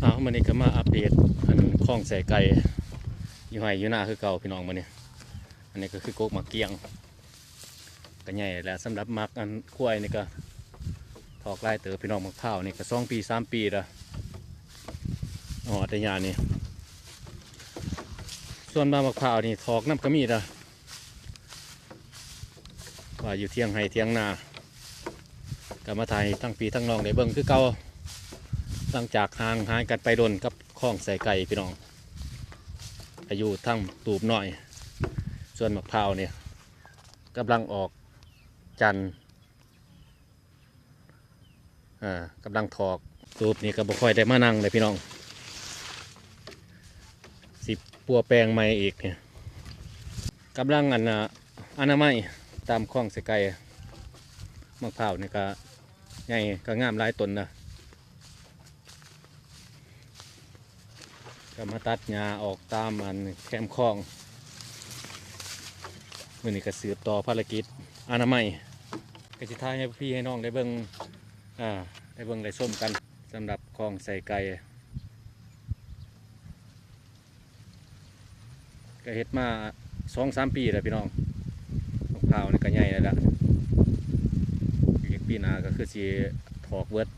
ເອົາ ມື້ນີ້ກໍມາອັບເດດອັນຄອງໃສ່ໄກ່ຢູ່ໄຮ່ຢູ່ນາຄືເກົ່າພີ່ນ້ອງ. ມື້ນີ້ ອັນນີ້ກໍຄືກົກໝາກກ້ຽງ ກໍໃຫຍ່ແລ້ວ. ສຳລັບໝາກອັນຄວາຍນີ້ກໍຖອກຫຼາຍເຕີບພີ່ນ້ອງ. ໝາກພ້າວນີ້ກໍສອງປີສາມປີແລ້ວ ຮອດໄລຍະນີ້. ສ່ວນວ່າໝາກພ້າວນີ້ຖອກນຳກໍມີເດີ ວ່າຢູ່ທຽງໄຮ່ທຽງນາ ກໍມາຖ່າຍໃຫ້ທັງພີ່ທັງນ້ອງໄດ້ເບິ່ງຄືເກົ່າ. ຫຼັງຈາກຫ່າງຫາຍກັນໄປດົນກັບຄອງໃສ່ໄກ່ພີ່ນ້ອງ ກໍຢູ່ທາງຕູບນ້ອຍ. ສ່ວນໝາກພ້າວນີ້ກຳລັງອອກຈັນ ອ່າ ກຳລັງຖອກ. ຕູບນີ້ກໍບໍ່ຄ່ອຍໄດ້ມານັ່ງເດ້ພີ່ນ້ອງ ຊິປົວແປງໃໝ່ອີກ. ກຳລັງອັນ ອະນາໄມຕາມຄອງໃສ່ໄກ່. ໝາກພ້າວນີ້ກໍໃຫຍ່ກໍງາມຫຼາຍຕົ້ນນະ ກໍມາຕັດຫຍ້າອອກຕາມອັນແຄມຄອງ. ມື້ນີ້ກໍສືບຕໍ່ພາລະກິດອະນາໄມ ກໍຊິຖ່າຍໃຫ້ພີ່ໃຫ້ນ້ອງໄດ້ເບິ່ງ ອ່າ ໄດ້ເບິ່ງໄດ້ຊົມກັນ. ສຳລັບຄອງໃສ່ໄກ່ ກໍເຮັດມາສອງສາມປີແລ້ວພີ່ນ້ອງ. ໝາກພ້າວນີ້ກໍໃຫຍ່ແລ້ວລະ ອີກປີໜ້າກໍຄືຊິຖອກເບິດ.